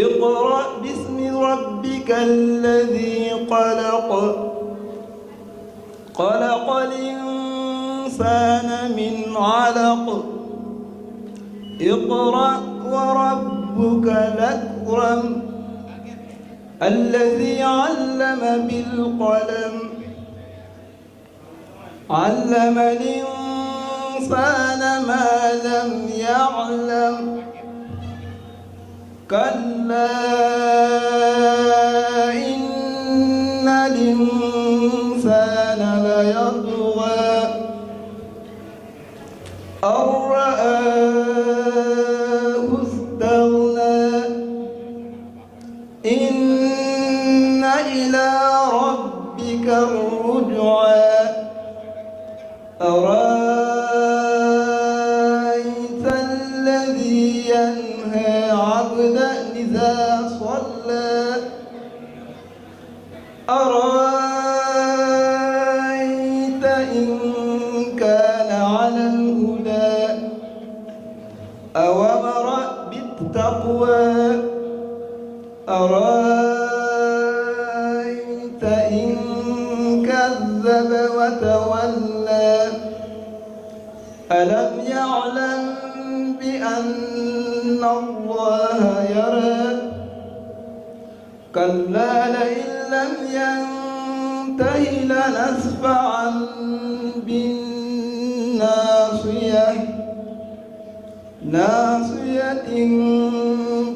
اقرأ باسم ربك الذي خلق خلق الإنسان من علق اقرأ وربك الأكرم الذي علم بالقلم علم الإنسان ما لم يعلم كلا إن الإنسان ليطغى أن رآه استغنى إن إلى ربك الرجعى أرأيت الذي ينهى عبدا إذا صلى أرأيت إن كان على الهدى أوامر بالتقوى أرأيت إن كذب وتولى ألم يعلم بأن الله يرى كلا لئن لم ينته لنسفعا بالناصية ناصية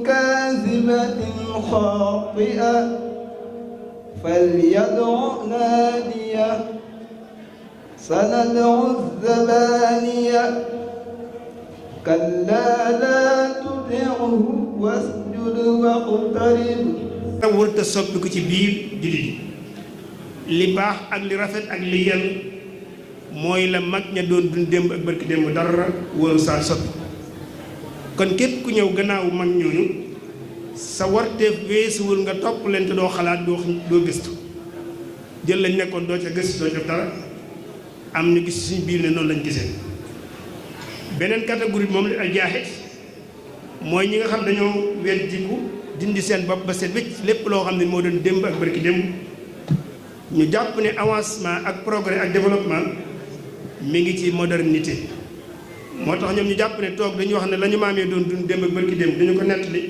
كاذبة خاطئة فليدع ناديه سندع الزبانية كلا لا تطعه واسجد واقترب. warut a soppi ko ci biir jullit li baax ak li rafet ak li yell mooy la mag ña doon dund démb ak barki démb dara waru saa soppi kon képp ku ñëw gannaaw mag ñooñu sa warteef weesuwul nga topp leen te doo xalaat doo gëstu jël lañ nekkoon doo ca gëstu doo ca dara am ñu gis suñu biir ne noonu lañ gisee. beneen catégorie moom la al jaaxit mooy ñi nga xam dañoo weddiku dindi seen bopp ba set wécc lépp loo xam ne moo doon démb ak barki démb ñu jàpp ne avancement ak progrès ak développement mi ngi ci modernité moo tax ñoom ñu jàpp ne toog dañuy wax ne la ñu maamee doon dund démb ak barki démb dañu ko nettali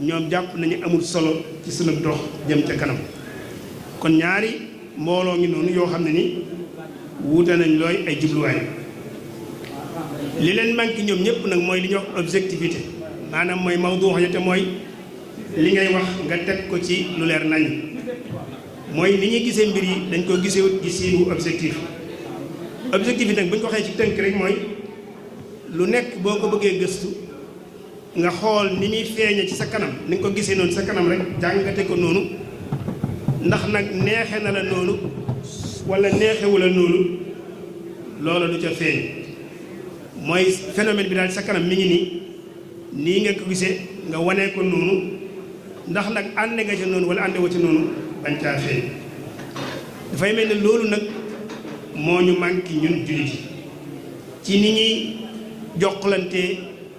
ñoom jàpp nañu amul solo ci sunu dox jëm ca kanam kon ñaari mbooloo ngi noonu yoo xam ne ni wuute nañ looy ay jubluwaay li leen manqué ñoom ñëpp nag mooy li ñuy wax objectivité maanaam mooy mawdu ya te mooy li ngay wax nga teg ko ci lu leer nañ mooy li ñuy gisee mbir yi dañ ko gisewut gisiinu objectif objectif yi nag bu ñu ko waxee ci tënk rek mooy lu nekk boo ko bëggee gëstu nga xool ni muy feeñe ci sa kanam ni nga ko gisee noonu sa kanam rek jàngate ko noonu ndax nag neexe na la noonu wala neexewu la noonu loola du ca feeñ mooy phénomène bi daal sa kanam mi ngi nii nga ko gisee nga wanee ko noonu ndax nag ànde nga ca noonu wala ànde wa ca noonu bañ caa feeñ dafay mel ne loolu nag moo ñu manqué ñun jullit ci ni ñuy jokkalante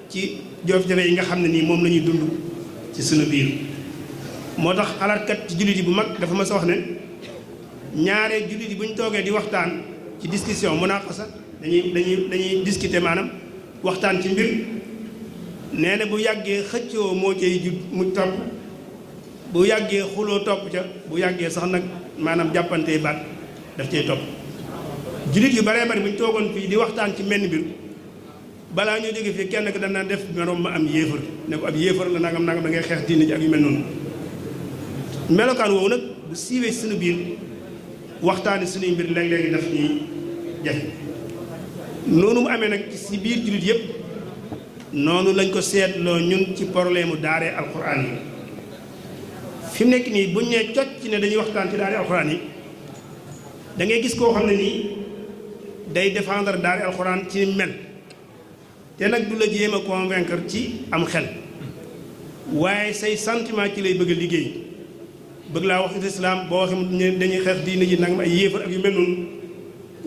ci jafe-jafe yi nga xam ne nii moom la ñuy dund ci sunu biir moo tax xalaatkat ci jullit yi bu mag dafa ma sa wax ne ñaare jullit yi bu ñu toogee di waxtaan ci discussion munaqasa dañuy discuter maanaam waxtaan ci mbir nee na bu yàggee xëccoo moo cay jub mu topp bu yàggee xuloo topp ca bu yàggee sax nag maanaam jàppantey baat daf cay topp jullit yu baree bari bu ñu toogoon fii di waxtaan ci menn mbir balaa ñoo jóge fii kenn ko dana def merom ma am yéefar ne ko ab yéefar la nangam nangam da ngay xeex diine ji ak yu mel noonu melokaan woowu nag bu siiwee suñu biir waxtaani suñuy mbir léeg-léegi daf ñuy jafe noonu mu amee nag ci biir jullit yëpp noonu lañ ko seetloo ñun ci problème mu daaree alxuraan yi fi mu nekk nii buñ nee cocc ci ne dañuy waxtaan ci daaree alxuraan yi da ngay gis koo xam ne nii day défendre daaree alxuraan ci mel te nag du la jéem a convaincre ci am xel waaye say sentiment ci lay bëgg a liggéey bëgg laa wax islam boo waxee dañuy xeex diine ji nangam ay yéefar ak yu mel noonu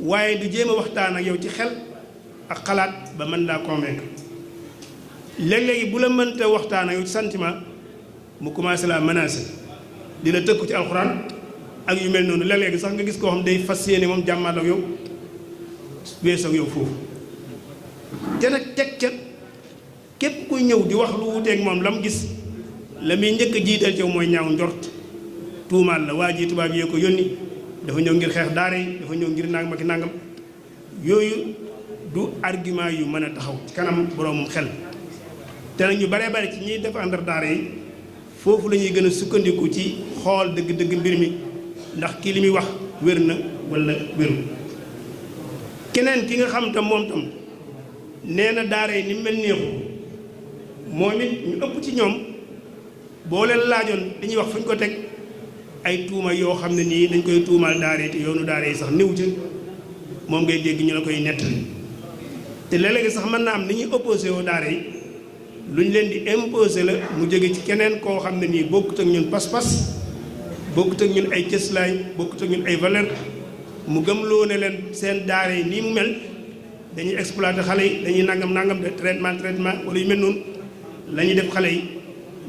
waaye du jéem a waxtaan ak yow ci xel ak xalaat ba mën laa convaincre léeg-léegi bu la mënta waxtaan ak yow ci sentiment mu commencé la menacer di la tëkku ci alxuraan ak yu mel noonu léeg-léeg sax nga gis koo xam day fas yéene moom jàmmaat ak yow wees ak yow foofu te nag teg ca képp kuy ñëw di wax lu wuteeg moom la mu gis la muy njëkk a jiital ci yow mooy ñaaw njort tuumaal la waa ji tubaab yee ko yónni dafa ñëw ngir xeex daara yi dafa ñëw ngir nangam ak nangam yooyu du argument yu mën a taxaw ci kanam boroomum xel te nag ñu baree bari ci ñiy défendre daara yi foofu la ñuy gën a sukkandiku ci xool dëgg-dëgg mbir mi ndax kii li muy wax wér na walla wéru keneen ki nga xam tam moom tam nee na daara yi ni mel neexu moom it ñu ëpp ci ñoom boo leen laajoon li ñuy wax fu ñu ko teg ay tuuma yoo xam ne nii dañ koy tuumaal daara yi te yoonu daara yi sax néew ci moom ngay dégg ñu la koy nettali te léeg-léeg sax mën naa am ni ñuy opposé woo daara yi lu ñu leen di imposé la mu jóge ci keneen koo xam ne nii bokkut ak ñun pas-pas bokkut ak ñun ay cëslaay bokkut ak ñun ay valeur mu gëmloo ne leen seen daara yi nii mu mel dañuy exploité xale yi dañuy nangam de traitement wala yu mel noonu la ñuy def xale yi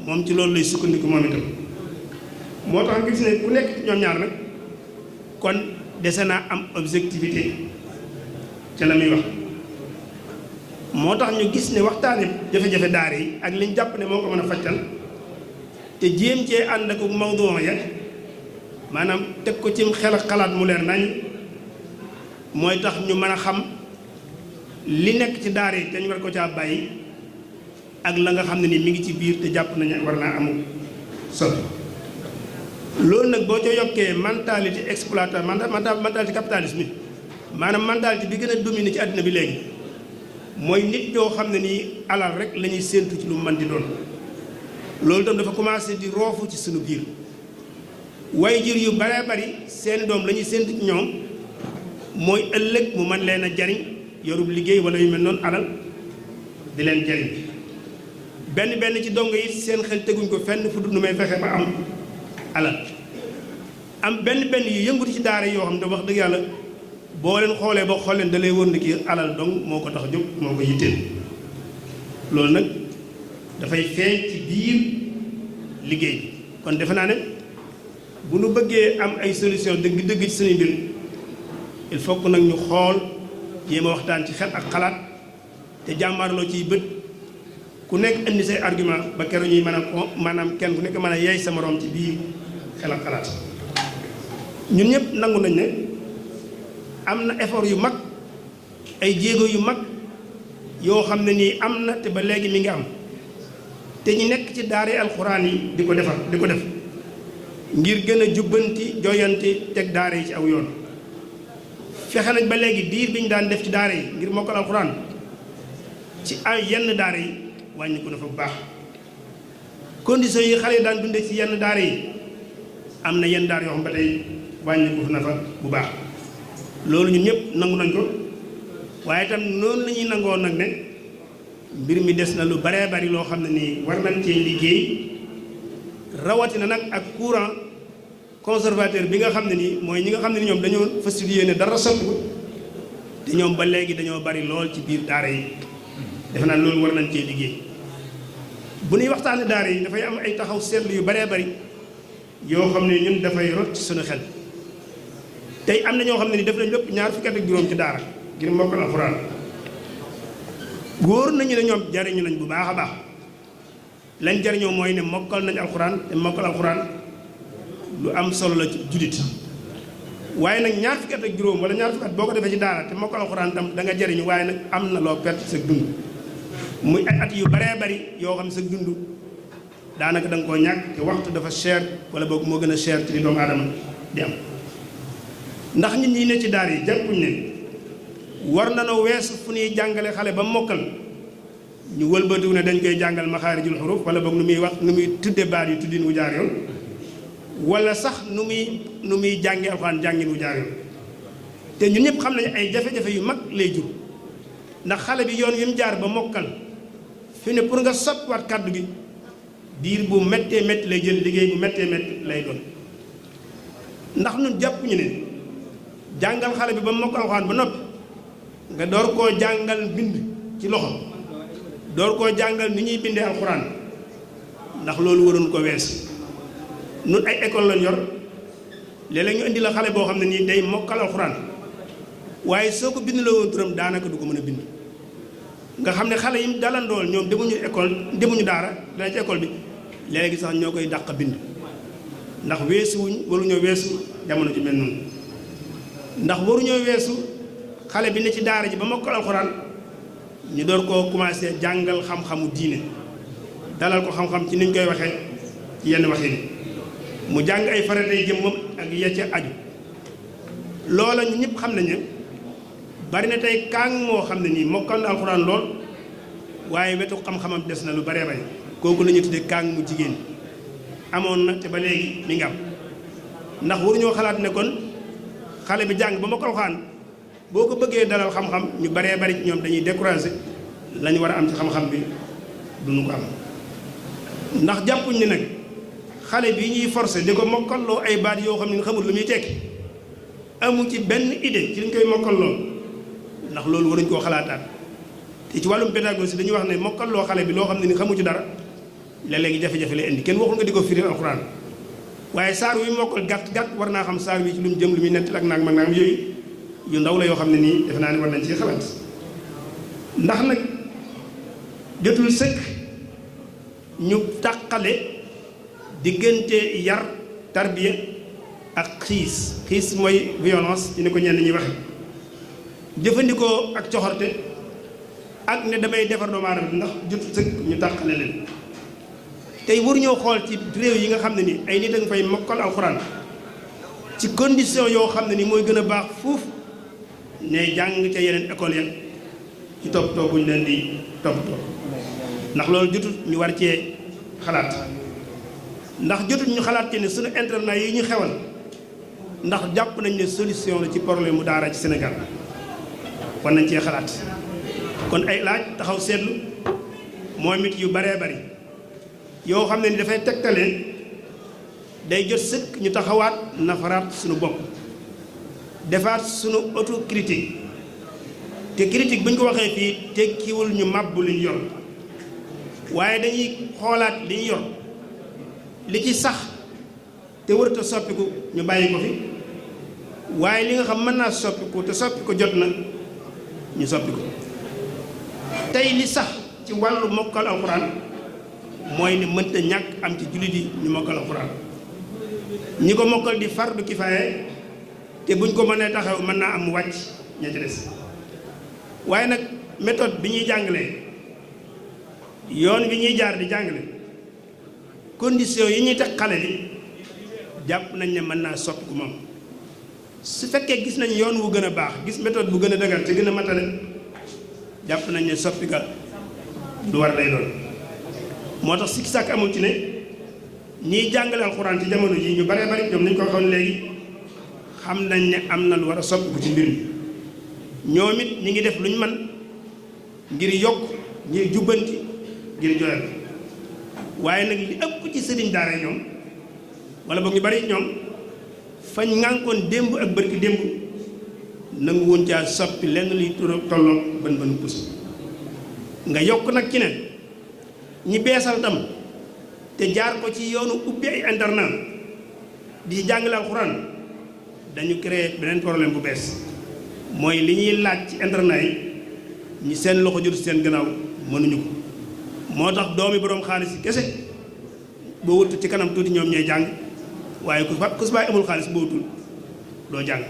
moom ci loolu lay sukkandiku moom itam moo tax nga gis ne ku nekk ci ñoom ñaar nag kon dese naa am objectivité ca la muy wax moo tax ñu gis ne waxtaane jafe-jafe daara yi ak liñ jàpp ne moo ko mën a fajtal te jéem cee ànd ak mawdu ya maanaam teg ko cim xel ak xalaat mu leer nañ mooy tax ñu mën a xam li nekk ci daara yi te ñu war ko caa bàyyi ak la nga xam ne ni mi ngi ci biir te jàpp nañu war naa amul solo loolu nag boo ca yokkee mentalité exploitation mentalité capitalisme maanaam mentalité bi gën a dominer ci àddina bi léegi mooy nit ñoo xam ne nii alal rek la ñuy séentu ci lu mu mën di doon loolu itam dafa commencé di roofu ci sunu biir waaye jur yu baree bari seeni doom la ñuy séentu ci ñoom mooy ëllëg mu mën leen a jariñ yorub liggéey wala yu mel noonu alal di leen jariñ benn ci dongo yi seen xel teguñ ko fenn fu dul nu may fexe ba am alal am benn yu yëngutu ci daara yoo xam ne wax dëgg yàlla boo leen xoolee ba xool leen da lay wër ne kii alal dong moo ko tax jóg moo ko yitteel loolu nag dafay feeñ ci biir liggéey bi kon defe naa ne bu nu bëggee am ay solution dëgg ci suñu mbir il faut que nag ñu xool jéem a waxtaan ci xel ak xalaat te jàmmarloo ciy bët ku nekk indi say argument ba keroog ñuy mën a maanaam kenn ku nekk mën a yeey sa moroom ci biir xel ak xalaat ñun ñëpp nangu nañ ne am na effort yu mag ay jéego yu mag yoo xam ne nii am na te ba léegi mi ngi am te ñu nekk ci daara alxuraan yi di ko def ngir gën a jubbanti joyanti teg daara yi ci aw yoon fexe nañ ba léegi diir bi ñu daan def ci daara yi ngir mokkal alxuraan ci ay yenn daara yi wàññi ko na fa bu baax conditions yi xale yi daan dundee ci yenn daara yi am na yenn daara yoo xam ba tey wàññi ko na fa bu baax loolu ñun ñëpp nangu nañ ko waaye itam noonu la ñuy nangoo nag ne mbir mi des na lu baree bari loo xam ne nii war nañ cee liggéey rawatina nag ak courant conservateur bi nga xam ne nii mooy ñi nga xam ne ni ñoom dañoo fas yéene dara soppi ko te ñoom ba léegi dañoo bari lool ci biir daara yi defe naa loolu war nañ cee liggéey bu ñuy waxtaane daara yi dafay am ay taxaw seetlu yu baree bari yoo xam ne ñun dafay rot ci suñu xel tey am na ñoo xam ne ni def nañ lépp ñaar fukki at ak juróom ci daara ngir mokkal alxuraan góor nañu ne ñoom jariñu nañ bu baax a baax lañ jariñoo mooy ne mokkal nañ alxuraan te mokkal alxuraan lu am solo la ci jullit waaye nag ñaar fukki at ak juróom wala ñaar fukki at boo ko defee ci daara te mokkal alxuraan tam da nga jariñu waaye nag am na loo perte sa dund muy ay at yu baree bari yoo xam sa dund daanaka da nga koo ñàkk te waxtu dafa cher wala boog moo gën a cher ci li doomu aadama di am ndax nit ñi ne ci daara yi jàppuñ ne war na noo weesu fu ñuy jàngale xale ba mokkal ñu wëlbatiwu ne dañ koy jàngal maxaarijul xuruf wala boog nu muy wax nu muy tudde baat yi tuddin wu jaar yoon wala sax nu muy jàngi alxuraan jàngin wu jaar yoon te ñun ñëpp xam nañu ay jafe-jafe yu mag lay jur ndax xale bi yoon yu mu jaar ba mokkal fi ne pour nga soppiwaat kàddu gi diir bu méttee métti lay jël liggéey bu méttee métti lay doon ndax ñun jàpp ñu ne jàngal xale bi ba mokkal alxuraan ba noppi nga door koo jàngal bind ci loxo door koo jàngal ni ñuy bindee alxuraan ndax loolu waroon ko wees nun ay école lañ yor léeg-léeg ñu indi la xale boo xam ne nii day mokkal alxuraan waaye soo ko bind la woon turam daanaka du ko mën a bind nga xam ne xale yi dalandool ñoom demuñu école demuñu daara dana ci école bi léegi sax ñoo koy dàq bind ndax weesuwuñ waruñoo weesu jamono ju mel noonu ndax waruñoo weesu xale bi ne ci daara ji ba mokkal alxuraan ñu door koo commencé jàngal xam-xamu diine dalal ko xam-xam ci niñ koy waxee ci yenn waxin mu jàng ay faratay jëmmam ak ya ca aju loola ñu ñëpp xam nañ ne bari na tey kaang moo xam ne nii mokkal na alxuraan lool waaye wetu xam-xamam des na lu baree bari kooku la ñuy tuddee kaang mu jigéen amoon na te ba léegi mi ngi am ndax waruñoo xalaat ne kon xale bi jàng ba mokkal alxuraan boo ko bëggee dalal xam-xam ñu baree bari ci ñoom dañuy décourager lañu war a am ci xam-xam bi duñu ko am ndax jàppuñ ne nag xale bi ñuy forcer di ko mokkalloo ay baat yoo xam ne xamul lu muy tekki amu ci benn idée ci liñ koy mokkalloo ndax loolu waruñ koo xalaataat te ci wàllum pédagogie dañuy wax ne mokkalloo xale bi loo xam ne ni xamu ci dara léeg-léegi jafe-jafe lay indi kenn waxul nga di ko firi alxuraan waaye saar wi mokkal gàtt war naa xam saar wi ci lu mu jëm lu muy nettali ak naag mag naam yooyu yu ndaw la yoo xam ne nii defe naa ne war nañ ci xalaat ndax nag jotul sëkk ñu tàqale diggante yar tarbiya ak xiis mooy violence ci ni ko ñenn ñi waxe jëfandikoo ak coxorte ak ne damay defar doomu aadama ndax jotul sëkk ñu tàqale leen tey waruñoo xool ci réew yi nga xam ne ni ay nit a nga fay mokkal alxuraan ci condition yoo xam ne ni mooy gën a baax fuuf ne jàng ca yeneen école ya ci toppatoo bu ñu leen di toppatoo ndax loolu jotut ñu war cee xalaat ndax jotut ñu xalaat ci ne suñu internat yi ñu xewal ndax jàpp nañ ne solution la ci problème mu daara ci Sénégal war nañ cee xalaat kon ay laaj taxaw seetlu moom it yu baree bari yoo xam ne ni dafay tegtale day jot sëkk ñu taxawaat nafaraat suñu bopp defaat suñu autocritique te critique bu ñu ko waxee fii tekkiwul ñu màbb li ñu yor waaye dañuy xoolaat li ñu yor li ci sax te warut a soppiku ñu bàyyi ko fi waaye li nga xam mën naa soppiku te soppiku jot na ñu soppiku tey li sax ci wàllu mokkal alxuraan mooy ne mënta ñàkk am ci jullit yi ñu mokkal alxuraan ñi ko mokkal di fardu kifaaye te buñ ko mënee taxaw mën naa am wàcc ña ci des waaye nag méthode bi ñuy jàngalee yoon bi ñuy jaar di jàngale condition yi ñuy teg xale bi jàpp nañ ne mën naa soppiku moom su fekkee gis nañ yoon wu gën a baax gis méthode bu gën a dëgër te gën a matale jàpp nañ ne soppi ga lu war lay doon moo tax sikki sàkk amul ci ne ñiy jàngale alxuraan ci jamono ji ñu baree bari ñoom nañ ko waxoon léegi xam nañ ne am na lu war a soppiku ci mbir mi ñoom it ñi ngi def lu ñu man ngir yokk ngir jubbanti ngir joyal waaye nag li ëpp ci sëriñ daara ñoom wala boog ñu bari ñoom fañ ngànkoon démb ak bërki démb nangu woon caa soppi lenn luy tolloog bën bënu pus nga yokk nag ci ne ñi beesal tam te jaar ko ci yoonu ubbi ay internat di jàngale alxuraan dañu créer beneen problème bu bees mooy li ñuy laaj ci internat yi ñi seen loxo jot seen gannaaw mënuñu ko moo tax doomi boroom xaalis yi kese boo wutu ci kanam tuuti ñoom ñooy jàng waaye ku su baay amul xaalis boo wutul doo jàng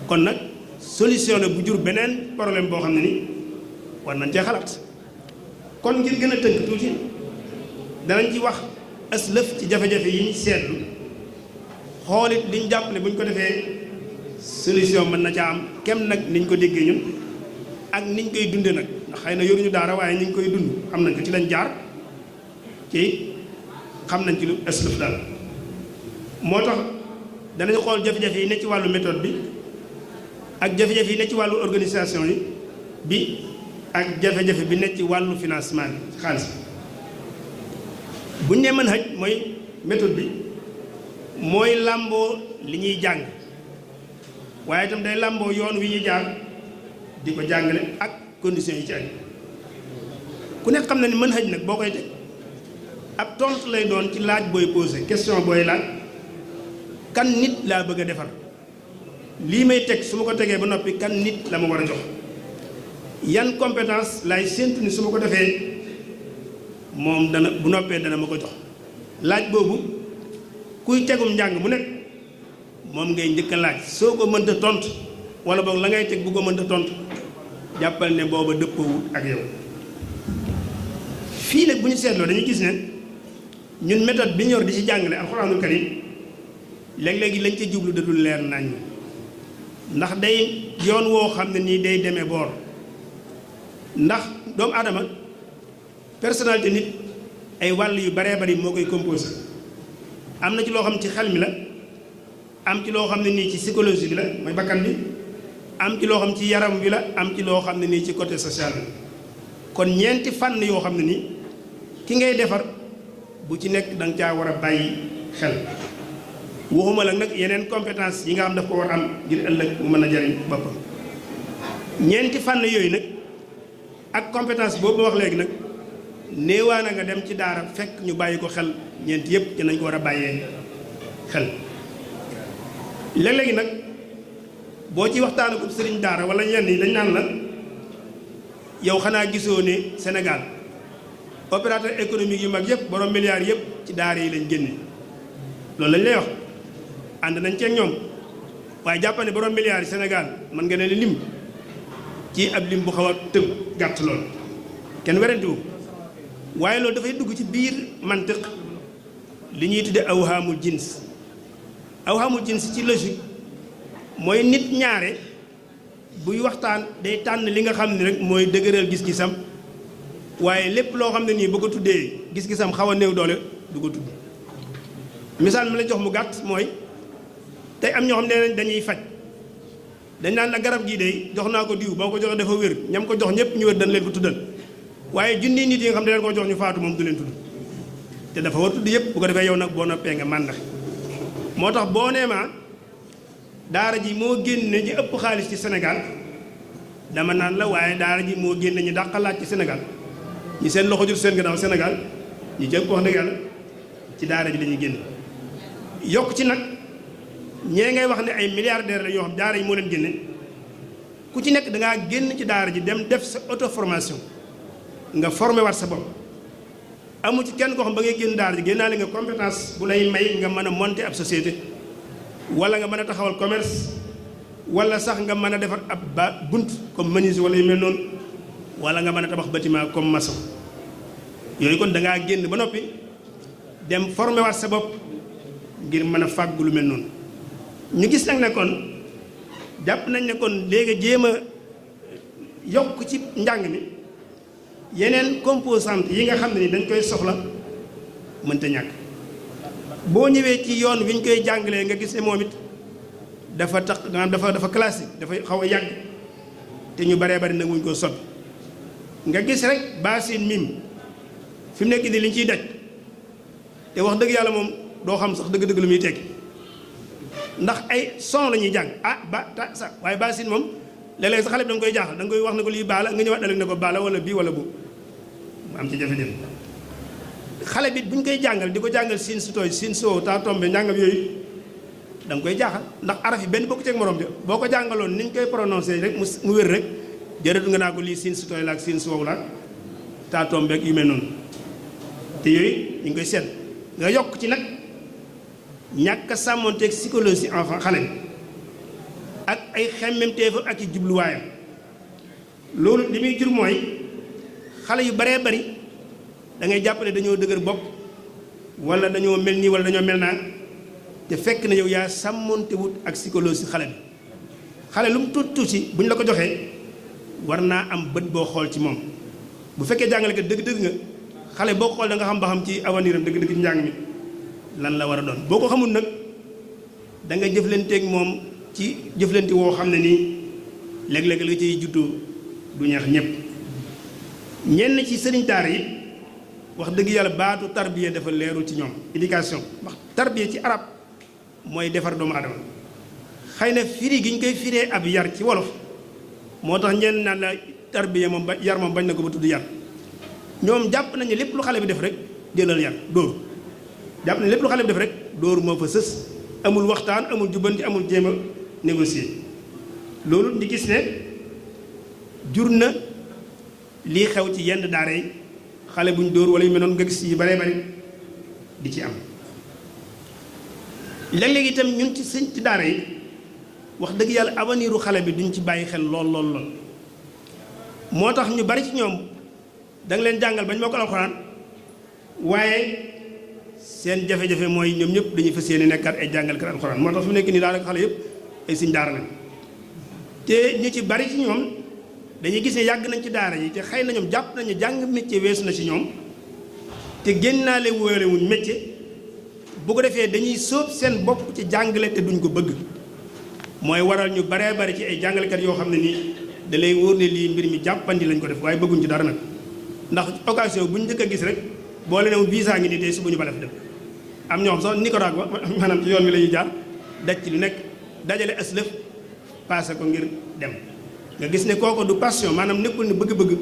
kon nag solution bu jur beneen problème boo xam ne ni war nañ cee xalaat kon ngir gën a tënk tuuti danañ ci wax aslëf ci jafe-jafe yi ñu seetlu xoolit liñ jàpp ne bu ñu ko defee solution mën na caa am kem nag niñ ko déggee ñun ak niñ koy dunde nag ndax xëy na yoruñu daara waaye niñ koy dund xam nañ ko ci lañ jaar ci xam nañ ci lu aslëf daal moo tax danañ xool jafe-jafe yi ne ci wàllu méthode bi ak jafe-jafe yi ne ci wàllu organisation yi bi ak jafe-jafe bi ne ci wàllu financement bi xaalis bu ñu nee manhaj mooy méthode bi mooy làmboo li ñuy jàng waaye itam day làmboo yoon wi ñuy jaar di ko jàngale ak conditions yi ci ay ku nekk xam na ni manhaj nag boo koy teg ab tontu lay doon ci laaj booy posé question booy laaj kan nit laa bëgg a defar lii may teg su ma ko tegee ba noppi kan nit la ma war a jox yan compétence lay séntu ni su ma ko defee moom dana bu noppee dana ma ko jox laaj boobu kuy tegum njàng mu nekk moom ngay njëkk a laaj soo ko mënta tontu wala boog la ngay teg bu ko mënta tontu jàppal ne booba dëppoowut ak yow. fii nag bu ñu seetloo dañuy gis ne ñun méthode bi ñor di ci jàngale alxuraanul karim léeg-léegi lañ ca jublu da dul leer nañ ndax day yoon woo xam ne nii day demee boor ndax doomu aadama personnalité nit ay wàll yu baree bari moo koy composé am na ci loo xam ci xel mi la am ci loo xam ne nii ci psychologie bi la mooy bakkan bi am ci loo xam ci yaram bi la am ci loo xam ne nii ci côté social bi kon ñeenti fànn yoo xam ne nii ki ngay defar bu ci nekk da nga caa war a bàyyi xel waxuma la nag yeneen compétence yi nga xam daf ko war a am ngir ëllëg mu mën a jariñ boppam ñeenti fànn yooyu nag ak compétence boobu ma wax léegi nag néewaa na nga dem ci daara fekk ñu bàyyi ko xel ñeenti yëpp ci nañ ko war a bàyyee xel léeg-léegi nag boo ci waxtaan ak sëriñ daara wala ñenn yi dañ naan la yow xanaa gisoo ne Sénégal opérateur économique yu mag yëpp borom milliards yëpp ci daara yi lañ génne loolu lañ lay wax ànd nañ ceeg ñoom waaye jàpp ne borom milliards yi Sénégal mën nga ne lim ci ab lim bu xaw a tëb gàtt lool kenn werantewu waaye loolu dafay dugg ci biir mantiq li ñuy tudde awhaamul jins awhaamul jins ci logique mooy nit ñaare buy waxtaan day tànn li nga xam ne rek mooy dëgëral gis-gisam waaye lépp loo xam ne nii bu ko tuddee gis-gisam xaw a néew doole du ko tudd misaal mi la jox mu gàtt mooy tey am ñoo xam ne dañuy faj dañ naan la garab gii de jox naa ko diw boo ko joxee dafa wér ñam ko jox ñëpp ñu wér dañ leen ko tuddal waaye junni nit yi nga xam ne leen ko jox ñu faatu moom du leen tudd te dafa war tudd yëpp bu ko defee yow nag boo noppee nga màndax moo tax boo nee ma daara ji moo génne ñi ëpp xaalis ci Sénégal dama naan la waaye daara ji moo génne ñi dàqalaat ci Sénégal ñi seen loxo jur seen gannaaw Sénégal ñi jëpp wax dëgg yàlla ci daara ji la ñuy génn yokk ci nag ñee ngay wax ne ay milliardaires la yoo xam daara yi moo leen génne ku ci nekk da ngaa génn ci daara ji dem def sa auto formation nga formé waat sa bopp amu ci kenn koo xam ba ngay génn daara ji génnaale nga compétence bu lay may nga mën a monter ab société wala nga mën a taxawal commerce wala sax nga mën a defar ab bunt comme menuisier wala yu mel noonu wala nga mën a tabax bâtiment comme maçon yooyu kon da ngaa génn ba noppi dem formé waat sa bopp ngir mën a fàggu lu mel noonu ñu gis nag ne kon jàpp nañ ne kon léegi jéem a yokk ci njàng mi yeneen composante yi nga xam ne ni dañ koy soxla mënta ñàkk boo ñëwee ci yoon wi ñu koy jàngalee nga gis ne moom it dafa tax dafa classique dafay xaw a yàgg te ñu baree bari nag wuñ ko soppi nga gis rek baasin mim fi mu nekk nii li ñu ciy daj te wax dëgg yàlla moom doo xam sax dëgg-dëgg lu muy tekki ndax ay son la ñuy jàng ba ta sa waaye baasin moom léeg-léeg sa xale bi da nga koy jaaxal da nga koy wax ne ko lii baala nga ñëwaat ëllëg ne ko baala wala bii wala bu mu am ci jafe-jafe xale bi bu ñu koy jàngal di ko jàngal siin su tooy siin soo taa tombe njàngam yooyu da nga koy jaaxal ndax araf yi benn bokku ceeg morom ja boo ko jàngaloon ni ñu koy prononcé rek mu wér rek jërëtu nga naa ko lii siin su tooy la ak siin soow la taa tombe ak yu mel noonu te yooyu ñu ngi koy seet nga yokk ci nag ñàkk a sàmmonteeg psychologie enfant xale bi ak ay xemmemteefam ak i jubluwaayam loolu li muy jur mooy xale yu baree bari da ngay jàpp ne dañoo dëgër bopp wala dañoo mel nii wala dañoo mel naa te fekk na yow yaa sàmmontewut ak psychologie xale bi xale lu mu tuuti tuuti bu ñu la ko joxee war naa am bët boo xool ci moom bu fekkee jàngale ko dëgg-dëgg nga xale boo xool da nga xam ba xam ci avenir am dëgg-dëgg ci njàng mi lan la war a doon boo ko xamul nag da nga jëflanteeg moom ci jëflante woo xam ne nii léeg-léeg la ciy juddu du ñeex ñëpp ñenn ci sëriñ daara yi wax dëgg yàlla baatu tarbiya dafa leerul ci ñoom éducation wax tarbiya ci arab mooy defar doomu adama xëy na firi gi ñu koy firee ab yar ci wolof moo tax ñenn naan la tarbiya moom ba yar moom bañ na ko ba tudd yar ñoom jàpp nañu lépp lu xale bi def rek jëlal yar dóor jàpp ne lépp lu xale bi def rek dóor moo fa sës amul waxtaan amul jubbanti amul jéem a négocier loolu di gis ne jur na lii xew ci yenn daara yi xale buñ dóor wala yu mel noonu nga gis yi baree bari di ci am léeg-léeg itam ñun ci daara yi wax dëgg yàlla avenir u xale bi duñ ci bàyyi xel lool moo tax ñu bari ci ñoom da nga leen jàngal bañ moo ko alxuraan waaye seen jafe-jafe mooy ñoom ñëpp dañuy fas yéene nekkaat ay jàngalkat alxuraan moo tax fi mu nekk nii daanaka xale yëpp ay sëñ daara lañ te ñu ci bari ci ñoom dañuy gis ne yàgg nañ ci daara yi te xëy na ñoom jàpp nañu jàng métier weesu na ci ñoom te génnaale wóole wuñ métier bu ko defee dañuy sóob seen bopp ci jàngale te duñ ko bëgg mooy waral ñu baree bari ci ay jàngalekat yoo xam ne nii da lay wóor ne lii mbir mi jàppandi lañ ko def waaye bëgguñ ci dara nag ndax occasion bu ñu njëkk a gis rek boo leen visa ngi nii tey suba ñu bala fi dem am ñoo xam sax Nicaragua maanaam ci yoon wi la ñuy jaar daj ci lu nekk dajale aslëf passé ko ngir dem nga gis ne kooku du passion maanaam nekkul ne bëgg-bëgg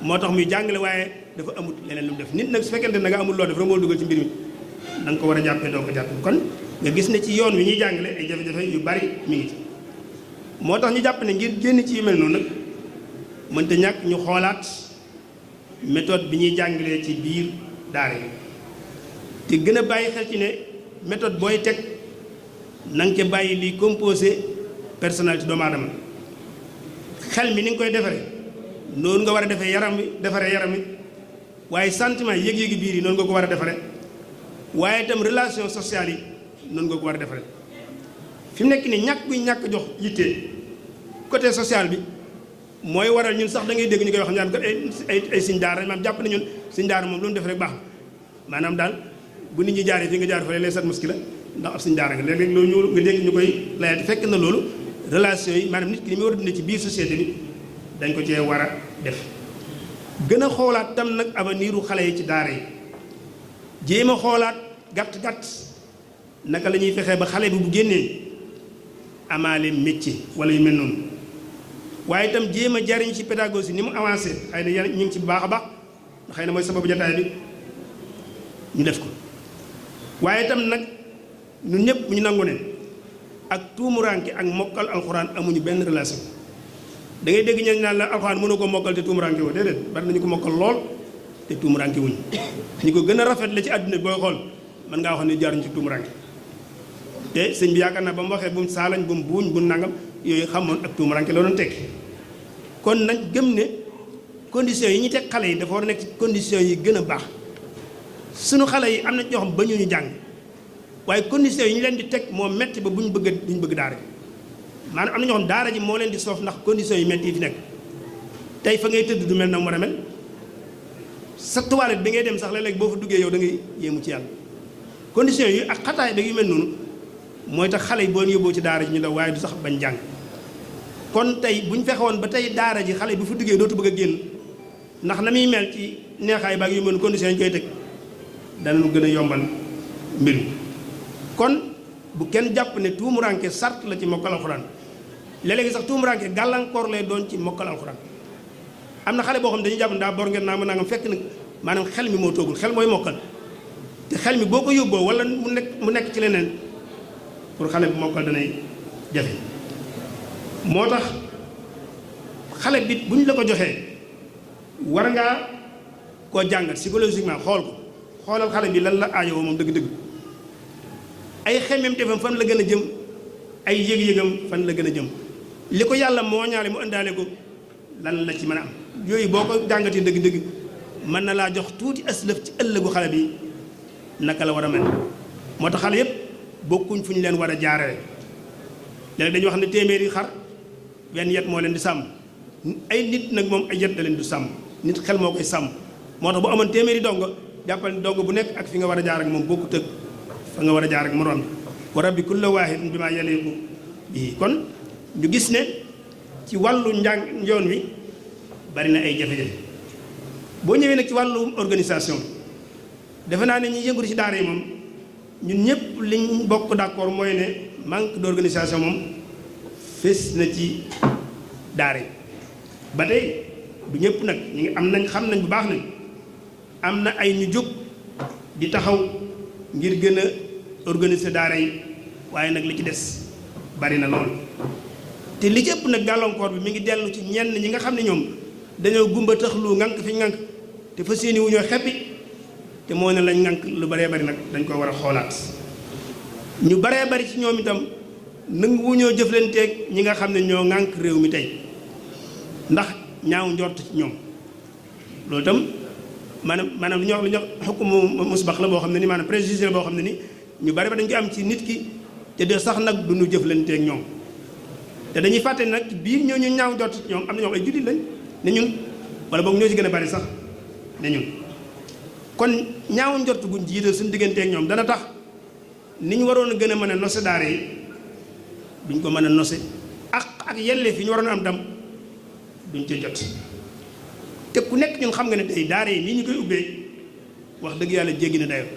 moo tax muy jàngale waaye dafa amut leneen lu mu def nit nag su fekkente ne nga amul loo def rek moo dugal ci mbir mi da nga ko war a jàppee doo ko jàppee kon nga gis ne ci yoon wi ñuy jàngale ay jafe-jafe yu bari mi ngi ci moo tax ñu jàpp ne ngir génn ci yu mel noonu nag mënta ñàkk ñu xoolaat méthode bi ñuy jàngalee ci biir daara yi te gën a bàyyi xel ci ne méthode booy teg na nga ca bàyyi liy composé personnalité doomu aadama xel mi ni nga koy defaree noonu nga war a defee yaram wi defaree yaram wi waaye sentiment yëg-yëgi biir yi noonu nga ko war a defaree waaye itam relation sociale yi noonu nga ko war a defaree fi mu nekk nii ñàkk buy ñàkk jox yitte côté social bi mooy waral ñun sax da ngay dégg ñu koy wax ñaan ko ay siñ daara maanaam jàpp na ñun siñ daara moom lu mu def rek baax maanaam daal bu nit ñi jaaree fi nga jaar fa lay sat muskila ndax ab siñ daara nga léeg-léeg loolu nga dégg ñu koy layaati fekk na loolu relation yi maanaam nit ki li muy war a dund ci biir société bi dañ ko cee war a def gën a xoolaat tam nag avenir u xale yi ci daara yi jéem a xoolaat gàtt-gàtt naka la ñuy fexee ba xale bi bu génnee amaale métier wala yu mel noonu waaye itam jéem a jariñ ci pédagogie ni mu avancé xëy na ñu ngi ci bu baax a baax xëy na mooy sababu jataay bi ñu def ko waaye itam nag ñun ñëpp bu ñu nangu ne ak tuumuranke ak mokkal alxuraan amuñu benn relation da ngay dégg ñeen naan la alxuraan mënoo ko mokkal te tuumuranke woo déedéet bari nañu ko mokkal lool te tuumuranke wuñ ñi ko gën a rafet la ci àdduna booy xool mën ngaa wax ne jaaruñ ci tuumuranke te sëñ bi yaakaar naa ba mu waxee bu mu saalañ bu mu buuñ bu nangam yooyu xamoon ak tuumuranke la doon tekki kon nañ gëm ne conditions yi ñu teg xale yi dafa war a nekk ci conditions yi gën a baax suñu xale yi am na ñoo xam ba ñu jàng waaye conditions yi ñu leen di teg moo metti ba duñ bëgg daara ji maanaam am na ñoo xam daara ji moo leen di soof ndax conditions yi metti yi fi nekk tey fa ngay tëdd du mel na mu war a mel sa toilette bi ngay dem sax léeg-léeg boo fa duggee yow da ngay yéemu ci yàlla conditions yi ak xataay ba yu mel noonu mooy tax xale yi boo yóbboo ci daara ji ñu la waaye du sax bañ jàng kon tey bu ñu fexewoon ba tey daara ji xale bi fu duggee dootu bëgg a génn ndax na muy mel ci neexaay baag yu mel conditions yi ñu koy teg danañu gën a yombal mbir mi kon bu kenn jàpp ne tuumuranke sart la ci mokkal alxuraan léeg-léegi sax tuumuranke gàllankoor lay doon ci mokkal alxuraan am na xale boo xam dañuy jàpp ne daa bor ngeen naa ma nangam fekk nag maanaam xel mi moo toogul xel mooy mokkal te xel mi boo ko yóbboo wala mu nekk ci leneen pour xale bu mokkal danay jafe moo tax xale bi bu ñu la ko joxee war ngaa koo jàngat psychologiquement xool ko xoolal xale bi lan la aajowoo moom dëgg-dëgg ay xemmeem defam fan la gën a jëm ay yëg-yëgam fan la gën a jëm li ko yàlla moo ñaale mu ëndaale ko lan la ci mën a am yooyu boo ko jàngatee dëgg-dëgg mën na laa jox tuuti aslëf ci ëllëgu xale bi naka la war a mel moo tax xale yépp bokkuñ fu ñu leen war a jaarale léegi dañuy wax ne téeméeri xar benn yet moo leen di sàmm ay nit nag moom ay yet da leen du sàmm nit xel moo koy sàmm moo tax bu amoon téeméeri dongo jàppal ne dongo bu nekk ak fi nga war a jaar ak moom bokkut ak fa nga war a jaar ak moroom wa rabbi kulla waahidin bimaa yaliqu bihi kon ñu gis ne ci wàllu njàng yoon wi bari na ay jafe-jafe boo ñëwee nag ci wàllu organisation defe naa ne ñi yëngu ci daara yi moom ñun ñëpp liñ bokk d'accord mooy ne manque d'organisation moom fés na ci daara yi ba tey du ñëpp nag ñu ngi am nañ xam nañ bu baax nañ am na ay ñu jóg di taxaw ngir gën a organiser daara yi waaye nag li ci des bari na lool te li ci ëpp nag gàllankoor bi mi ngi dellu ci ñenn ñi nga xam ne ñoom dañoo gumba taxlu ngànk fi ngànk te fas yéene wu ñoo xeppi te moo ne lañ ngànk lu baree bari nag dañ ko war a xoolaat ñu baree bari ci ñoom itam nangu wu ñoo jëflanteeg ñi nga xam ne ñoo ngànk réew mi tey ndax ñaaw njort ci ñoom loolu itam maanaam lu ñuy wax xukumu musbax la boo xam ne ni maanaam préjugé la boo xam ne ni ñu bari ba dañ ko am ci nit ki te de sax nag du ñu jëflanteeg ñoom te dañuy fàtte nag biir ñoo ñu ñaaw njort ci ñoom am na ñoo ay jullit lañ ne ñun wala boog ñoo ci gën a bari sax ne ñun kon ñaaw njort guñ jiital suñu digganteeg ñoom dana tax ni ñu waroon a gën a mën a nose daara yi duñ ko mën a nose ak yelleef yi ñu waroon a am dam duñ ca jot te ku nekk ñun xam nga ne tey daara yi nii ñu koy ubbee wax dëgg yàlla jéggi na dayoo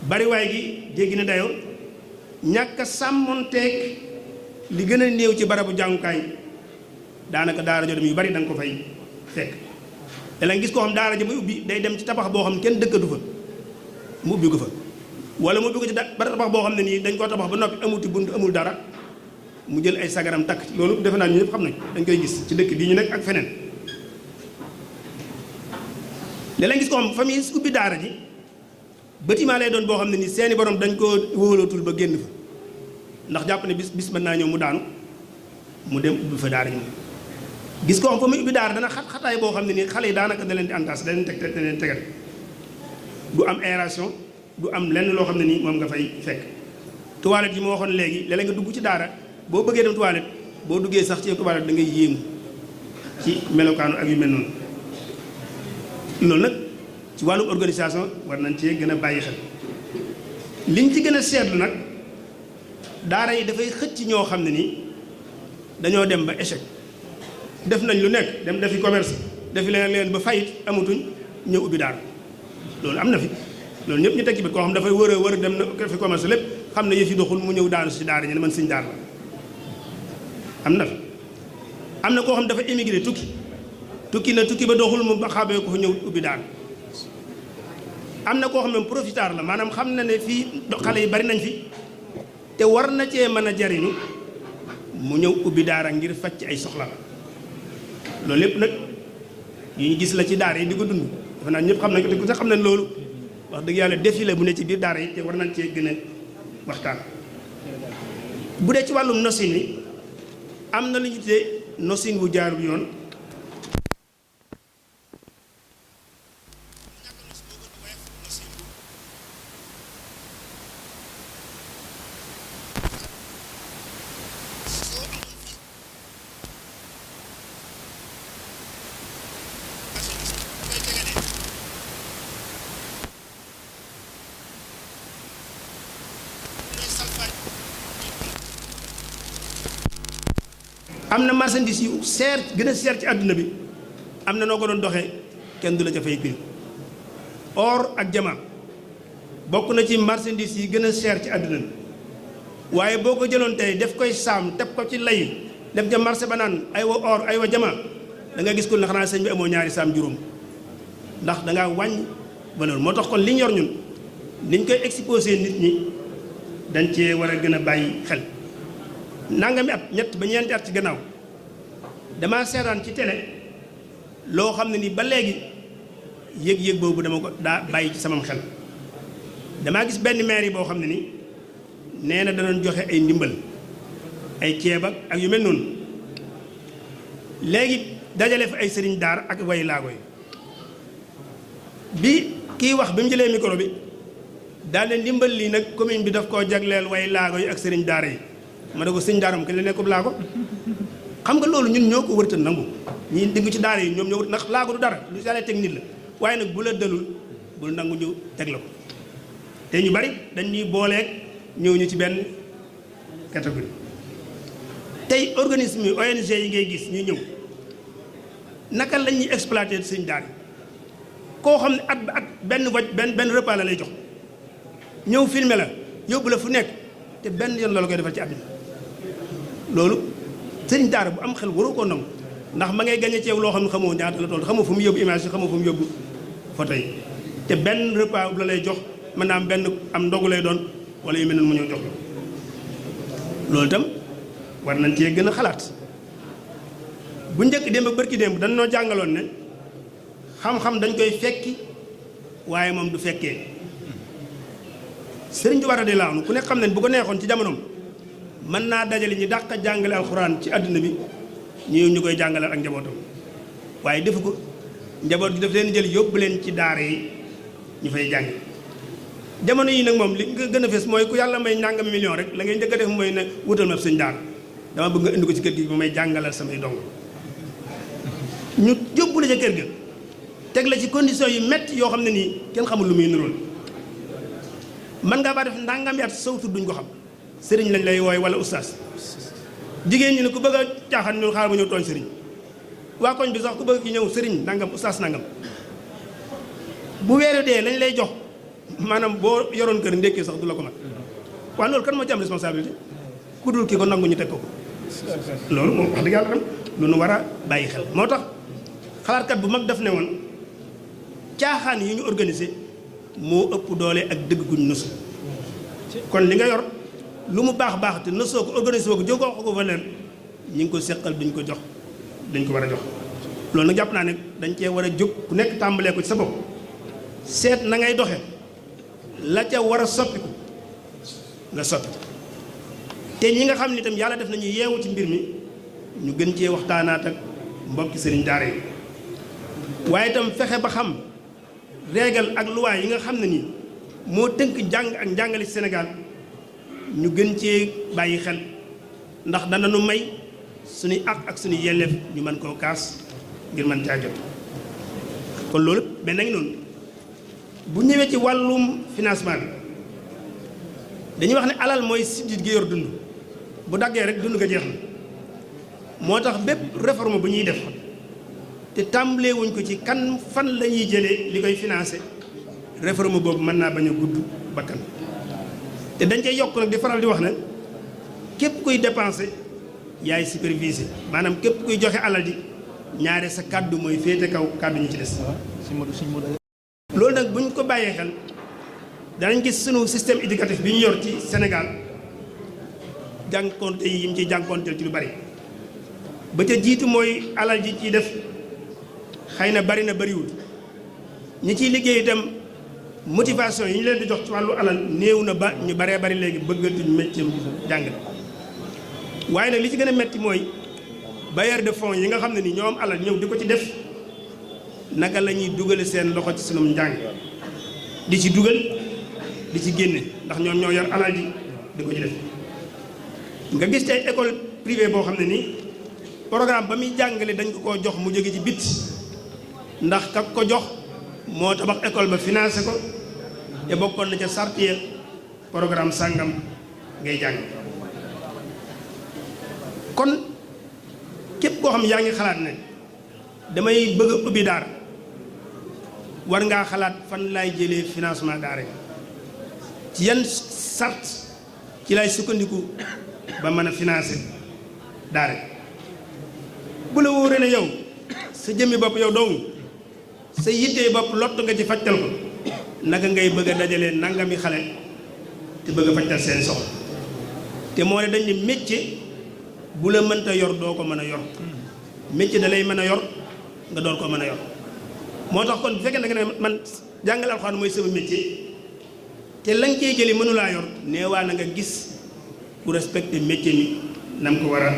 bariwaay gi jéggi na dayoo ñàkk a sàmmonteeg li gën a néew ci barabu jàngukaay daanaka daara jo dem yu bari da nga ko fay fekk te la gis koo xam daara ja muy ubbi day dem ci tabax boo xam kenn dëkkatu fa mu ubbi ko fa wala mu ubbi ko ci tabax boo xam ne nii dañ koo tabax ba noppi amuti bunt amul dara mu jël ay sagaram takk loolu defe naa ñu ñëpp xam nañ dañ koy gis ci dëkk bii ñu nekk ak feneen léeg-léeg gis ko xam famille ubbi daara ji bâtiment lay doon boo xam ne ni seeni borom dañ koo wóolootul ba génn fa ndax jàpp ne bis mën naa ñëw mu daanu mu dem ubbi fa daara ji moom gis ko xam fa muy ubbi daara dana xataay boo xam ne nii xale yi daanaka da leen di antas da leen teg da leen tegal du am aération du am lenn loo xam ne nii moom nga fay fekk toilette yi ma waxoon léegi léeg-léeg nga dugg ci daara boo bëggee dem toilette boo duggee sax ci toilette da ngay yéemu ci melokaanu ak yu mel noonu loolu nag ci wàllum organisation war nañ cee gën a bàyyi xel liñ ci gën a seetlu nag daara yi dafay xëcc ñoo xam ne nii dañoo dem ba échec def nañ lu nekk dem defi commerce defi leen ba fayit amatuñ ñëw ubbi daara loolu am na fi loolu ñëpp ñu teg ci bët koo xam dafay wër dem na defi commerce lépp xam ne yëf yi doxul mu ñëw daanu si daara ñu ne man sëñ daara la am na fi am na koo xam dafa émigré tukki na tukki ba doxul mu xaabee ko fa ñëw ubbi daara am na koo xam ne profiteur la maanaam xam na ne fii xale yi bari nañ fi te war na cee mën a jariñu mu ñëw ubbi daara ngir faj ci ay soxla loolu lépp nag yu ñu gis la ci daara yi di ko dund dafa naa ñëpp xam nañ ko te ku sax xam nañ loolu wax dëgg yàlla défi la bu ne ci biir daara yi te war nañ cee gën a waxtaan bu dee ci wàllum nosin wi am na lu ñu tuddee nosin wu jaarul yoon am na marchandise yu seer gën a seer ci àdduna bi am na noo ko doon doxee kenn du la ca fay prix or ak jama bokk na ci marchandise yi gën a seer ci àdduna bi waaye boo ko jëloon tey def koy saam teg ko ci lay def ja marché ba naan aywa or aywa jama da nga gis ko ne xanaa sëñ bi amoo ñaari saam juróom ndax da ngaa wàññ valeur moo tax kon li ñu yor ñun niñ koy exposé nit ñi dañ cee war a gën a bàyyi xel. nangami at ñett ba ñeenti at ci gannaaw damaa seetaan ci télé loo xam ne ni ba léegi yëg-yëg boobu dama ko daa bàyyi ci samam xel damaa gis benn maire yi boo xam ne ni nee na danoon joxe ay ndimbal ay ceeb ak yu mel noonu léegi dajale fa ay sëriñ daar ak way laago yi bi kiy wax bi mu jëlee micro bi daal ne ndimbal lii nag commune bi daf koo jagleel way laago yi ak sëriñ daara yi ma ne ko sëñ daaram kañ la nekkub laago xam nga loolu ñun ñoo ko wërta nangu ñi diggu ci daara yi ñoom ñoo wër ndax laago du dara lu yàlla teg nit la waaye nag bu la dalul bul nangu ñu teg la ko te ñu bari dañ ñuy booleeg ñëw ñu ci benn catégorie tey organisme yi ONG yi ngay gis ñu ñëw naka lañ ñuy exploité sëñ daara yi koo xam ne at ba at benn repas la lay jox ñëw filmer la yóbbu la fu nekk te benn yoon la koy defal ci àddina loolu sëriñ daara bu am xel waroo koo nangu ndax ma ngay gañe ci yow loo xam ne xamoo ñaata la toll xamoo fu mu yóbbu image yi xamoo fu mu yóbbu photo yi te benn repas la lay jox mën naa am benn am ndogu lay doon wala yu mel noonu mu ñëw jox la loolu itam war nañ cee gën a xalaat. bu njëkk démb bërki démb dañ noo jàngaloon ne xam-xam dañ koy fekki waaye moom du fekkee Sëriñ Tuubaa radiyallaahu anhu ku nekk xam ne bu ko neexoon ci jamonoom mën naa dajale ñi dàq jàngale alxuraan ci àdduna bi ñu koy jàngalal ak njabootam waaye defu ko njaboot gi daf leen jël yóbbu leen ci daara yi ñu fay jàng jamono yi nag moom li nga gën a fees mooy ku yàlla may nangam million rek la ngay njëkk a def mooy ne wutal ma sëñ daara dama bëgg nga indi ko ci kër gi ba may jàngalal samay dong ñu yóbbu la ca kër ga teg la ci condition yu métti yoo xam ne nii kenn xamul lu muy nirool man ngaa baa def ndàngam at saw tur duñ ko xam sëriñ lañ lay wooy wala ustaas jigéen ñi ne ku bëgg a caaxaan ñu xaar ma ñëw tooñ sëriñ waa koñ bi sax ku bëgg ki ñëw sëriñ nangam ustaas nangam bu weeru dee lañ lay jox maanaam boo yoroon kër ndékkee sax du la ko mat waaye loolu kan moo ci am responsabilité ku dul ki ko nangu ñu teg ko loolu moom wax dëgg yàlla tam lu nu war a bàyyi xel moo tax xalaatkat bu mag daf ne woon caaxaan yi ñu organisé moo ëpp doole ak dëgg guñ nësu kon li nga yor lu mu baax baax te nësoo ko organisé woo ko jógoo ko valeur ñi ngi ko seqal duñ ko jox dañ ko war a jox loolu nag jàpp naa ne dañ cee war a jóg ku nekk tàmbalee ko ci sa bopp seet na ngay doxe la ca war a soppiku nga soppi te ñi nga xam ni itam yàlla def nañu yeewu ci mbir mi ñu gën cee waxtaanaat ak mbokki sëriñ daara yi waaye itam fexe ba xam régal ak luwaay yi nga xam ne nii moo tënk jàng ak njàngale ci Sénégal ñu gën cee bàyyi xel ndax dana nu may suñuy ak suñuy yelleef ñu mën koo kaas ngir mën caa jot kon loolu benn ngi noonu bu ñëwee ci wàllum financement bi dañuy wax ne alal mooy siddit gi yor dund bu daggee rek dund nga jeex na moo tax bépp réforme bu ñuy def te tàmbalee wuñ ko ci kan fan la ñuy jëlee li koy financé réforme boobu mën naa bañ a gudd bakkan te dañ cay yokk nag di faral di wax ne képp kuy dépensé yaay supervisé maanaam képp kuy joxe alal ji ñaare sa kàddu mooy féete kaw kàddu ñi ci des loolu nag bu ñu ko bàyyee xel danañ gis sunu système éducatif bi ñu yor ci Sénégal jànkonte yi mu ciy jànkonteel ci lu bari ba ca jiitu mooy alal ji ciy def xëy na bari na bariwul ñi ciy liggéey itam motivation yi ñu leen di jox ci wàllu alal néew na ba ñu baree bari léegi bëggatuñ métier jàngale waaye nag li ci gën a metti mooy bailleur de fonds yi nga xam ne ni ñoo am alal ñëw di ko ci def naka la ñuy dugale seen loxo ci sunum njàng di ci dugal di ci génne ndax ñoom ñoo yor alal ji di ko ci def nga gis ci ay école privée boo xam ne nii programme ba muy jàngale dañ ko koo jox mu jóge ci bit ndax ka ko jox moo tabax école ba financé ko te bokkoon na ca sartier programme sàngam ngay jàng kon képp koo xam yaa ngi xalaat ne damay bëgg a ubbi daara war ngaa xalaat fan laay jëlee financement daara ci yan sart ci lay sukkandiku ba mën a financer daara bu la wóoree ne yow sa jëmmi bopp yow dong sa yittee bopp lott nga ci fajtal ko naka ngay bëgg a dajalee nangami xale te bëgg a fajtal seen soxla te moo ne dañ ne métier bu la mënta yor doo ko mën a yor métier da lay mën a yor nga door ko mën a yor moo tax kon bu fekkee nga ne man jàngale alxuraan mooy sama métier te la nga cee jëli mënulaa yor neewaa na nga gis ku respecté métier mi nam ko war a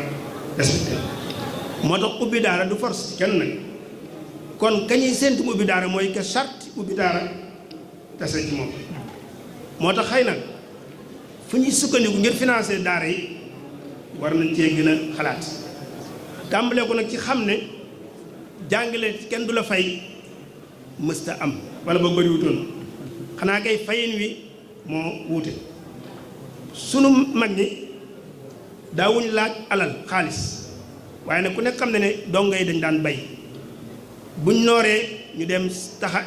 respecté moo tax ubbi daara du force ci kenn nag kon kañuy séntu ubbi daara mooy que charte ubbi daara tase ci moom moo tax xëy na fu ñuy sukkandiku ngir financer daara yi war nañ cee gën a xalaat tàmbalee ko nag ci xam ne jàngale kenn du la fay mësta am wala ba bëriwutoon xanaa kay fayin wi moo wuute sunu mag ñi daawuñ laaj alal xaalis waaye nag ku nekk xam ne ne dongo yi dañ daan bay buñ nooree ñu dem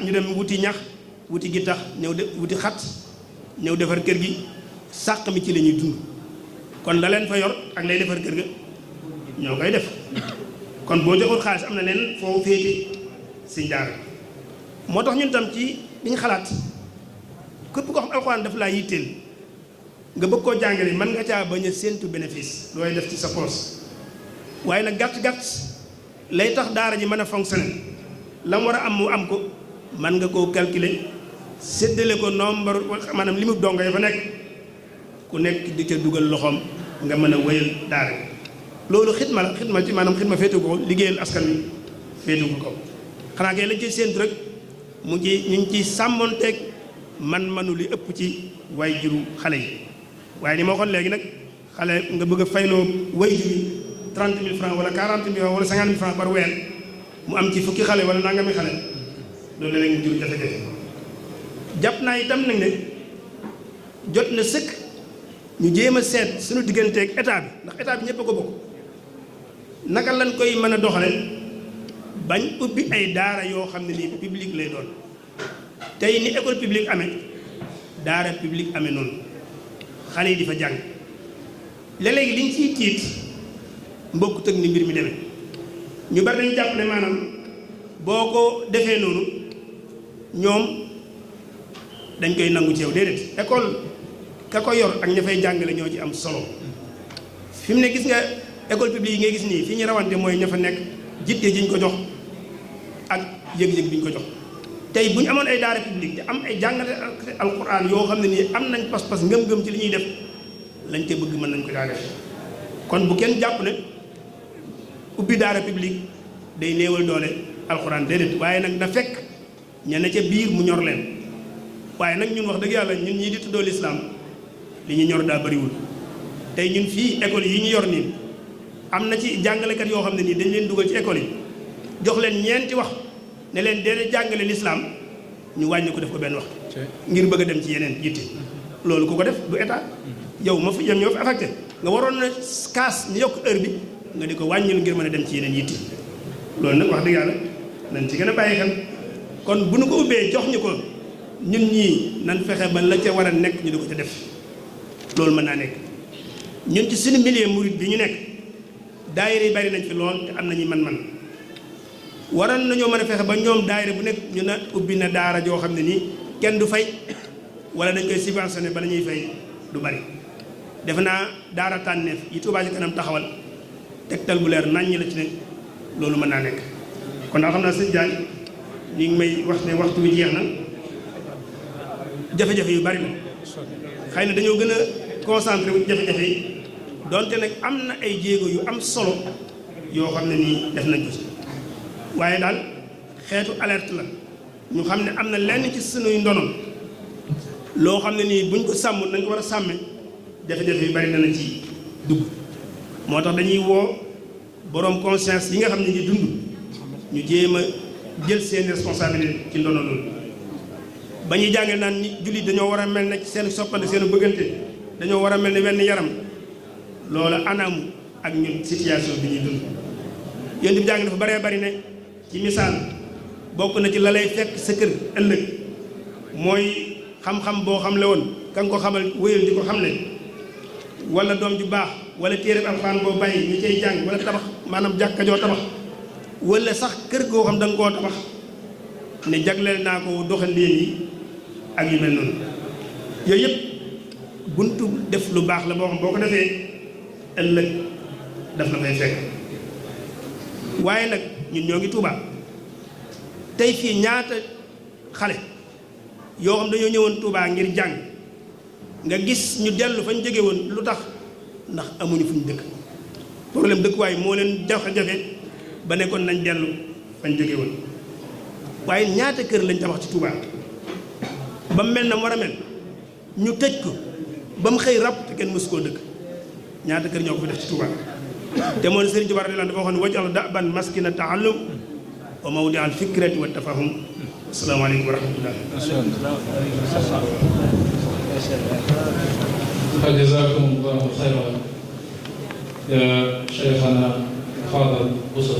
ñu dem wuti ñax wuti gi tax ñëw wuti xat ñëw defar kër gi sàq mi ci la ñuy dund kon la leen fa yor ak lay defar kër ga ñoo koy def kon boo joxul xaalis am na leen foo féete si daara moo tax ñun tam ci li ñu xalaat képp koo xam alxuraan daf laa yitteel nga bëgg koo jàngale mën nga caa bañ a séentu bénéfice looy def ci sa poos waaye nag gàtt-gàtt lay tax daara ji mën a fonctionner la mu war a am mu am ko mën nga koo calculer séddale ko nombre maanaam li mu dongo ya fa nekk ku nekk di ca dugal loxoom nga mën a wéyal daara loolu xidma la xidma ci maanaam xidma féetu ko liggéeyal askan wi féetu ko xanaa kay lañ ciy séentu rek mu ci ñu ngi ciy sàmmonteeg man-manu li ëpp ci waay juru xale yi waaye ni ma waxoon léegi nag xale nga bëgg a fayloo way jur 30 000 francs wala 40 000 wala 50 000 francs par weer mu am ci fukki xale wala nangami xale loolu léegi mu jur jafe-jafe jàpp naa itam nag ne jot na sëkk ñu jéem a seet suñu digganteeg état bi ndax état bi ñëpp a ko bokk naka lañ koy mën a doxale bañ ubbi ay daara yoo xam ne nii public lay doon tey ni école publique amee daara publique amee noonu xale yi di fa jàng léeg-léegi liñ ciy tiit mbokk tëg ni mbir mi demee ñu bari dañu jàpp ne maanaam boo ko defee noonu ñoom dañ koy nangu ci yow déedéet école ka ko yor ak ña fay jàngale ñoo ci am solo fi mu ne gis nga école publique yi ngay gis nii fi ñu rawante mooy ña fa nekk jitte ji ñu ko jox ak yëg-yëg bi ñu ko jox tey bu ñu amoon ay daara publique te am ay jàngale alquran yoo xam ne nii am nañ pas-pas ngëm-ngëm ci li ñuy def lañ te bëgg mën nañ ko daa def kon bu kenn jàpp ne ubbi daara publique day néewal doole alquran déedéet waaye nag na fekk ña ne ca biir mu ñor leen waaye nag ñun wax dëgg yàlla ñun ñii di tuddoo lislaam li ñu ñor daa bëriwul tey ñun fii école yi ñu yor nii am na ci jàngalekat yoo xam ne nii dañ leen dugal ci école yi jox leen ñeenti wax ne leen dee jàngale lislaam ñu wàññi ko def ko benn wax ngir bëgg a dem ci yeneen yitte loolu ku ko def du état yow ma fi yem ñoo fi affecté nga waroon na kaas ñu yokk heure bi nga di ko wàññil ngir mën a dem ci yeneen yitte loolu nag wax dëgg yàlla nañ ci gën a bàyyi xel kon bu nu ko ubbee jox ñu ko ñun ñii nan fexe ba la ca war a nekk ñu di ko ca def loolu mën naa nekk ñun ci suñu milieu murid bi ñu nekk daayira yi bari nañ fi lool te am nañu man-man waroon nañoo mën a fexe ba ñoom daayira bu nekk ñu na ubbi na daara joo xam ne nii kenn du fay wala dañ koy subventionné bala ñuy fay du bari defe naa daara tànneef yi Touba Ca Kanam taxawal tegtal bu leer naññi la ci ne loolu mën naa nekk kon daal xam naa sëñ Diagne ñu ngi may wax ne waxtu wi jeex na jafe-jafe yu bari la xëy na dañoo gën a concentré wu jafe-jafe yi donte nag am na ay jéego yu am solo yoo xam ne nii def nañ ko ci waaye daal xeetu alerte la ñu xam ne am na lenn ci sunuy ndono loo xam ne nii buñ ko sàmm nañ ko war a sàmme jafe-jafe yu bari dana ci dugg moo tax dañuy woo boroom conscience yi nga xam ne ngi dund ñu jéem a jël seen responsabilité ci ndono loolu ba ñuy jàngee naan ni jullit dañoo war a mel ne seen soppante seen bëggante dañoo war a mel ne wenn yaram loola anamu ak ñun situation bi ñuy dund yéen di jàng dafa baree bari ne ci misaal bokk na ci la lay fekk sa kër ëllëg mooy xam-xam boo xam le woon ka nga ko xamal wéyal di ko xam ne wala doom ju baax wala téere alxuraan boo bàyyi ñu cay jàng wala tabax maanaam jàkka joo tabax wala sax kër goo xam da nga koo tabax ne jagleel naa ko doxandéem yi ak yu mel noonu yooyu yëpp buntu def lu baax la boo xam boo ko defee ëllëg daf la fay fekk waaye nag ñun ñoo ngi Tuubaa tey fii ñaata xale yoo xam dañoo ñëwoon Tuubaa ngir jàng nga gis ñu dellu fañ jóge woon lu tax ndax amuñu fu ñu dëkk problème dëkkuwaay moo leen jafe-jafe ba nekkoon nañ dellu fañ jóge woon waaye ñaata kër lañ tabax ci Tuubaa ba mu mel na mu war a mel ñu tëj ko ba mu xëy ràpp te kenn mësu koo dëkk ñaata kër ñoo ko fi def ci Tuubaa te moom Sëriñ Tuubaa radiyallaahu anhu dafa waxoon waj'al da'ban maskina ta'allum wa mawdi al fikrati wa tafahum asalaamaaleykum wa rahmatullah jazakumullahu xayran ya Cheikhana Fadal Bousso